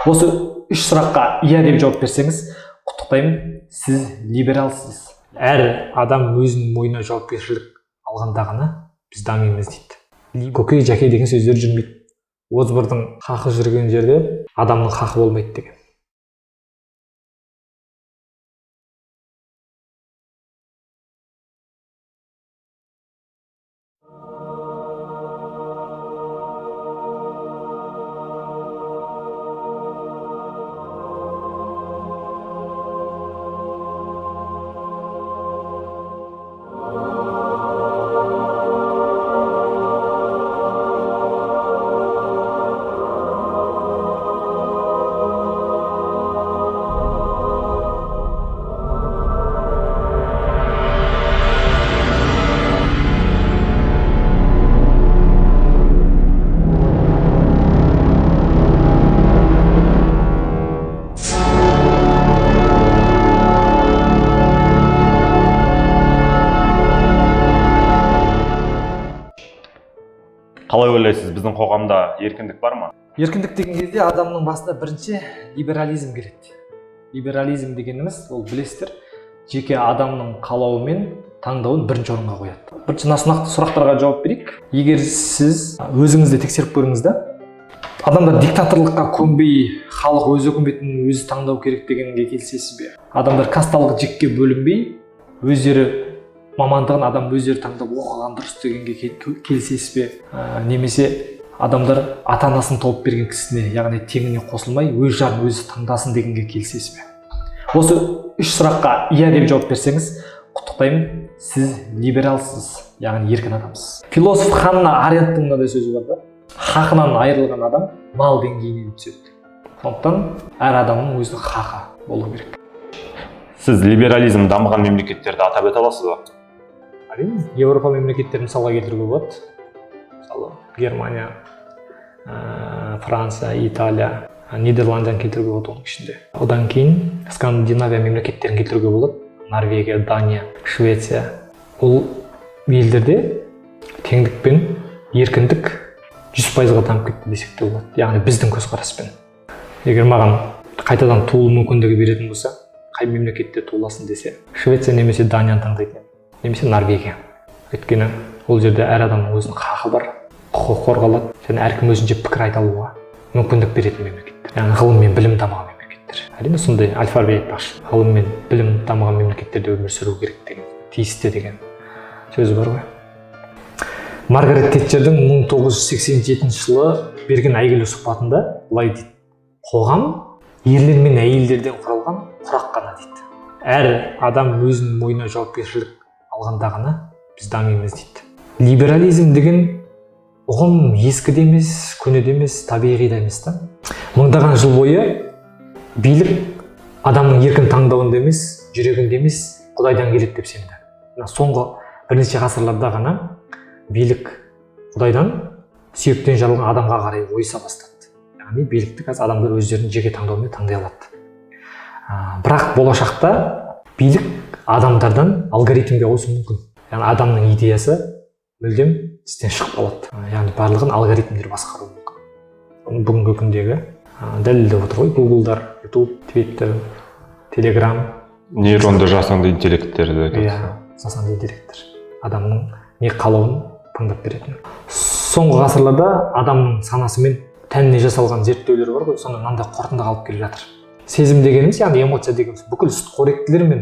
Осы үш сұраққа иә деп жауап берсеңіз, құттықтаймын, сіз либералсыз. Әр адам өзінің мойнына жауапкершілік алғанда ғана біз дамимыз дейді. Көкей жәке деген сөздер жүрмейді. Озбырдың хақы жүрген жерде адамның хақы болмайды деген. Қалай ойлайсыз, біздің қоғамда еркіндік бар ма? Еркіндік деген кезде адамның басына бірінші либерализм келеді. Либерализм дегеніміз, ол білесіздер, жеке адамның қалауы мен таңдауын бірінші орынға қояды. Бірінші мына сұрақтарға жауап берейік. Егер сіз өзіңізді тексеріп көріңіз да, адамдар диктаторлыққа көнбей, халық өз үкіметін өзі таңдау керек дегенге келісесіз бе? Адамдар касталық жікке бөлінбей, өздері мамандығын адам өздері таңдап оқыған дұрыс дегенге келісесіз бе? Немесе адамдар ата-анасын тауып берген кісісіне, яғни теңіне қосылмай, өз жарын өзі таңдасын дегенге келісесіз бе? Осы үш сұраққа иә деп жауап берсеңіз, құттықтаймын, сіз либералсыз, яғни еркін адамсыз. Философ Ханна Арендттің мынадай сөзі бар да: хақынан айырылған адам мал деңгейіне түседі. Сондықтан әр адамның өзінің хақы болу керек. Сіз либерализм дамыған мемлекеттерді атап өте аласыз ба? Әрине, Еуропа мемлекеттерін мысалға келтіруге болады. Мысалы, Германия, Франция, Италия, Нидерландияны келтіруге болады оның ішінде. Одан кейін Скандинавия мемлекеттерін келтіруге болады. Норвегия, Дания, Швеция. Ол елдерде теңдік пен еркіндік 100%-ға дамып кетті десек те болады. Яғни біздің көзқараспен. Егер маған қайтадан туылу мүмкіндігі беретін болса, қай мемлекетте туыласың десе, Швеция немесе Данияны таңдайтын едім, немесе Норвегия. Өйткені ол жерде әр адамның өзінің хақы бар, құқығы қорғалады және әркім өзінше пікір айта алуға мүмкіндік беретін мемлекеттер. Яғни ғылым мен білім дамыған мемлекеттер. Әрине, сондай Әл-Фараби айтпақшы, ғылым мен білім дамыған мемлекеттерде өмір сүру керек деген, тиісті деген сөзі бар ғой. Маргарет Тэтчердің 1987 жылы берген әйгілі сұхбатында былай дейді: қоғам ерлер мен әйелдерден құралған құрақ қана дейді. Әр адам өзінің мойнына жауапкершілік алғанда ғана біз дамимыз дейді. Либерализм деген ұғым ескі де емес, көне де емес, табиғи да емес та. Мыңдаған жыл бойы билік адамның еркін таңдауында емес, жүрегінде емес, Құдайдан келеді деп сенді. Мына соңғы бірнеше ғасырларда ғана билік Құдайдан, сүйектен жаралған адамға қарай ойыса бастады. Яғни билікті қазір адамдар өздерінің жеке таңдауымен таңдай алады. Бірақ болашақта билік адамдардан алгоритмге ауысуы мүмкін. Яғни адамның идеясы мүлдем істен шығып қалады. Яғни барлығын алгоритмдер басқаруы мүмкін. Оны бүгінгі күндегі дәлелдеп отыр ғой Гуглдар, Ютуб, Твиттер, Телеграм. Нейронды жасанды интеллекттерді айтасыз. Иә, жасанды интеллекттер. Адамның не қалауын таңдап беретін. Соңғы ғасырларда адамның санасы мен тәніне жасалған зерттеулер бар ғой, соны мынандай қорытындыға алып келіп жатыр. Сезім дегеніміз, яғни эмоция дегеніміз, бүкіл сүтқоректілер мен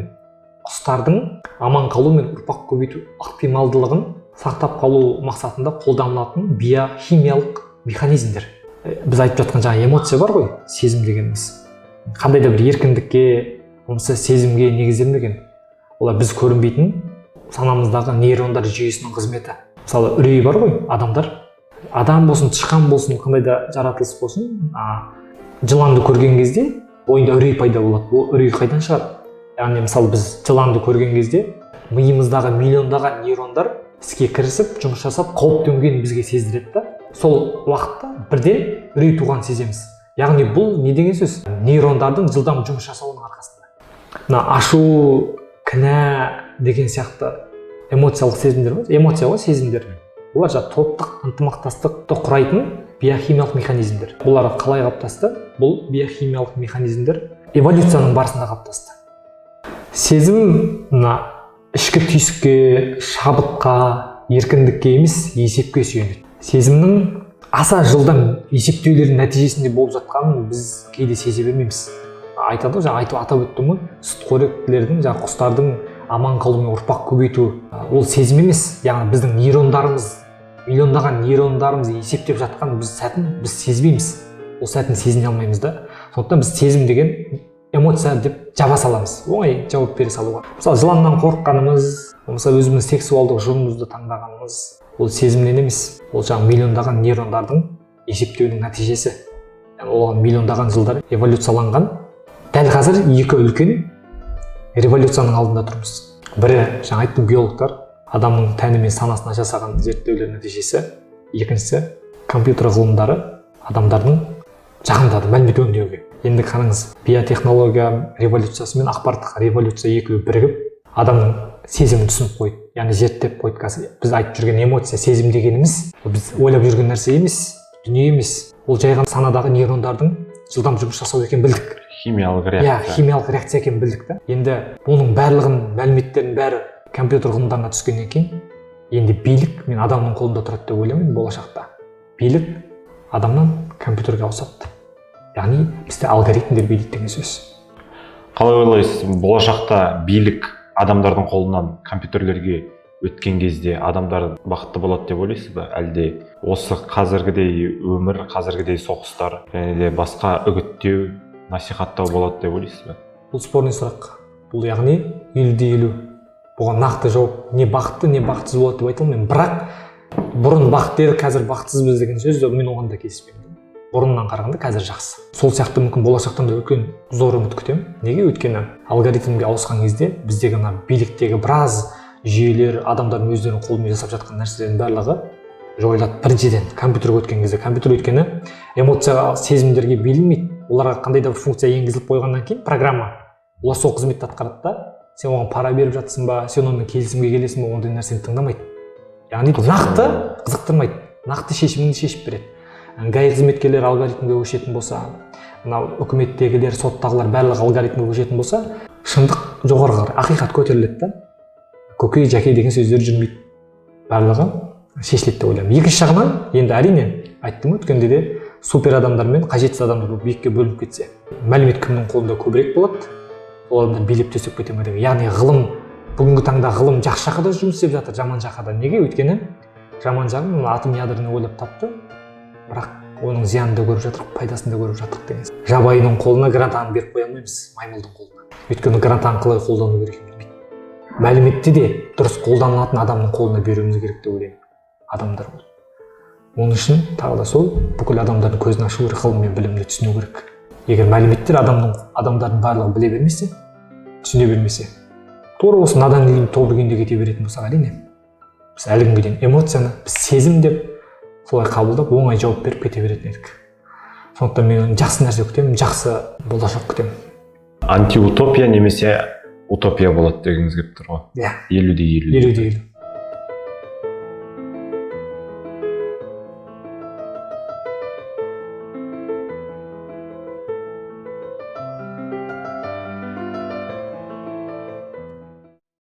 құстардың аман қалу мен ұрпақ көбейту ықтималдылығын сақтап қалу мақсатында қолданылатын биохимиялық механизмдер. Біз айтып жатқан жаңа эмоция бар ғой, сезім дегеніміз. Қандай да бір еркіндікке, болмаса сезімге негізделмеген. Олар біз көрінбейтін санамыздағы нейрондар жүйесінің қызметі. Мысалы, үрей бар ғой, адамдар. Адам болсын, тышқан болсын, қандай да жаратылыс болсын, жыланды көрген кезде бойында үрей пайда болады. Ол үрей қайдан шығады? Яғни, мысалы, біз жыланды көрген кезде миымыздағы миллиондаған нейрондар іске кірісіп, жұмыс жасап, қауіп төнгенін бізге сездіреді да. Сол уақытта бірден үрей туғанын сеземіз. Яғни бұл не деген сөз? Нейрондардың жылдам жұмыс жасауының арқасында. Мына ашу, кінә деген сияқты эмоциялық сезімдер ғой, эмоция ғой, сезімдер. Олар жаңа топтық ынтымақтастықты құрайтын Биохимиялық механизмдер. Бұлар қалай қалыптасты? Бұл биохимиялық механизмдер эволюцияның барысында қалыптасты. Сезім мына ішкі түйсікке, шабытқа, еркіндікке емес, есепке сүйенеді. Сезімнің аса жылдам есептеулердің нәтижесінде болып жатқанын біз кейде сезе бермейміз. Айтады ғой, жаңа айтып атап өттім ғой, сүтқоректілердің, жаңағы құстардың аман қалу мен ұрпақ көбейту, ол сезім емес, яғни біздің нейрондарымыз, миллиондаған нейрондарымыз есептеп жатқан біз сәтін біз сезбейміз, ол сәтін сезіне алмаймыз да. Сондықтан біз сезім деген эмоция деп жаба саламыз, оңай жауап бере салуға. Мысалы, жыланнан қорыққанымыз, болмаса өзіміздің сексуалдық жұбымызды таңдағанымыз, ол сезімнен емес, ол жаңағы миллиондаған нейрондардың есептеуінің нәтижесі. Яғни оған миллиондаған жылдар эволюцияланған. Дәл қазір екі үлкен революцияның алдында тұрмыз. Бірі, жаңа айттым, биологтар адамның тәні мен санасына жасаған зерттеулер нәтижесі. Екіншісі, компьютер ғылымдары адамдардың жақындады мәлімет өңдеуге. Енді қараңыз, биотехнология революциясы мен ақпараттық революция екеуі бірігіп, адамның сезімін түсініп қойды, яғни зерттеп қойды. Қазір біз айтып жүрген эмоция, сезім дегеніміз, ол біз ойлап жүрген нәрсе емес, дүние емес, ол жай ғана санадағы нейрондардың жылдам жұмыс жасау екенін білдік. Химиялық Иә. реакция. Химиялық реакция екенін білдік та. Енді оның барлығын, мәліметтердің бәрі компьютер ғылымдарына түскеннен кейін, енді билік мен адамның қолында тұрады деп ойлаймын. Болашақта билік адамнан компьютерге ауысады, яғни бізде алгоритмдер билейді деген сөз. Қалай ойлайсыз, болашақта билік адамдардың қолынан компьютерлерге өткен кезде адамдар бақытты болады деп ойлайсыз ба, әлде осы қазіргідей өмір, қазіргідей соғыстар және де басқа үгіттеу, насихаттау болады деп ойлайсыз ба? Бұл спорный сұрақ бұл, яғни 50:50. Бұған нақты жауап, не бақытты, не бақытсыз болады деп айта алмаймын. Бірақ бұрын бақытты едік, қазір бақытсызбыз деген сөз, мен оған да келіспеймін. Бұрыннан қарағанда қазір жақсы. Сол сияқты мүмкін болашақтан да үлкен зор үміт күтемін. Неге? Өйткені алгоритмге ауысқан кезде біздегі мына биліктегі біраз жүйелер, адамдардың өздерінің қолымен жасап жатқан нәрселердің барлығы жойылады. Біріншіден, компьютерге өткен кезде, компьютер өйткені эмоцияға, сезімдерге берілмейді. Оларға қандай да бір функция енгізіліп қойғаннан кейін, программа, олар сол қызметті атқарады да. Сен оған пара беріп жатсың ба, сен онымен келісімге келесің ба, ондай нәрсені тыңдамайды, яғни нақты қызықтырмайды, нақты шешіміңді шешіп береді. ГАИ қызметкерлері алгоритмге көшетін болса, мынау үкіметтегілер, соттағылар, барлығы алгоритмге көшетін болса, шындық жоғары қарай, ақиқат көтеріледі да, көкей, жәкей деген сөздер жүрмейді, барлығы шешіледі деп ойлаймын. Екінші жағынан, енді әрине, айттым ғой өткенде де, супер адамдар мен қажетсіз адамдар болып екіге бөлініп кетсе, мәлімет кімнің қолында көбірек болады, ол адамдар билеп төстеп кете ме деген. Яғни ғылым, бүгінгі таңда ғылым жақсы жаққа да жұмыс істеп жатыр, жаман жаққа да. Неге? Өйткені жаман жағын, мына атом ядроны ойлап тапты, бірақ оның зиянын да көріп жатырық, пайдасын да көріп жатырық деген. Жабайының қолына гранатаны беріп қоя алмаймыз, маймылдың қолына, өйткені гранатаны қалай қолдану керек екенін білмейді. Мәліметті де дұрыс қолданылатын адамның қолына беруіміз керек деп ойлаймын. Адамдар ол, оның үшін тағы да сол бүкіл адамдардың көзін ашу керек, ғылым мен білімді түсіну керек. Егер мәліметтер адамның, адамдардың барлығы біле бермесе, түсіне бермесе, тура осы надан күйінде, тобыр күйінде кете беретін болсақ, әрине, біз әлі күнге дейін эмоцияны біз сезім деп солай қабылдап, оңай жауап беріп кете беретін едік. Сондықтан мен жақсы нәрсе күтемін, жақсы болашақ күтемін. Антиутопия немесе утопия болады дегіңіз келіп тұр ғой? Иә. 50:50. 50:50.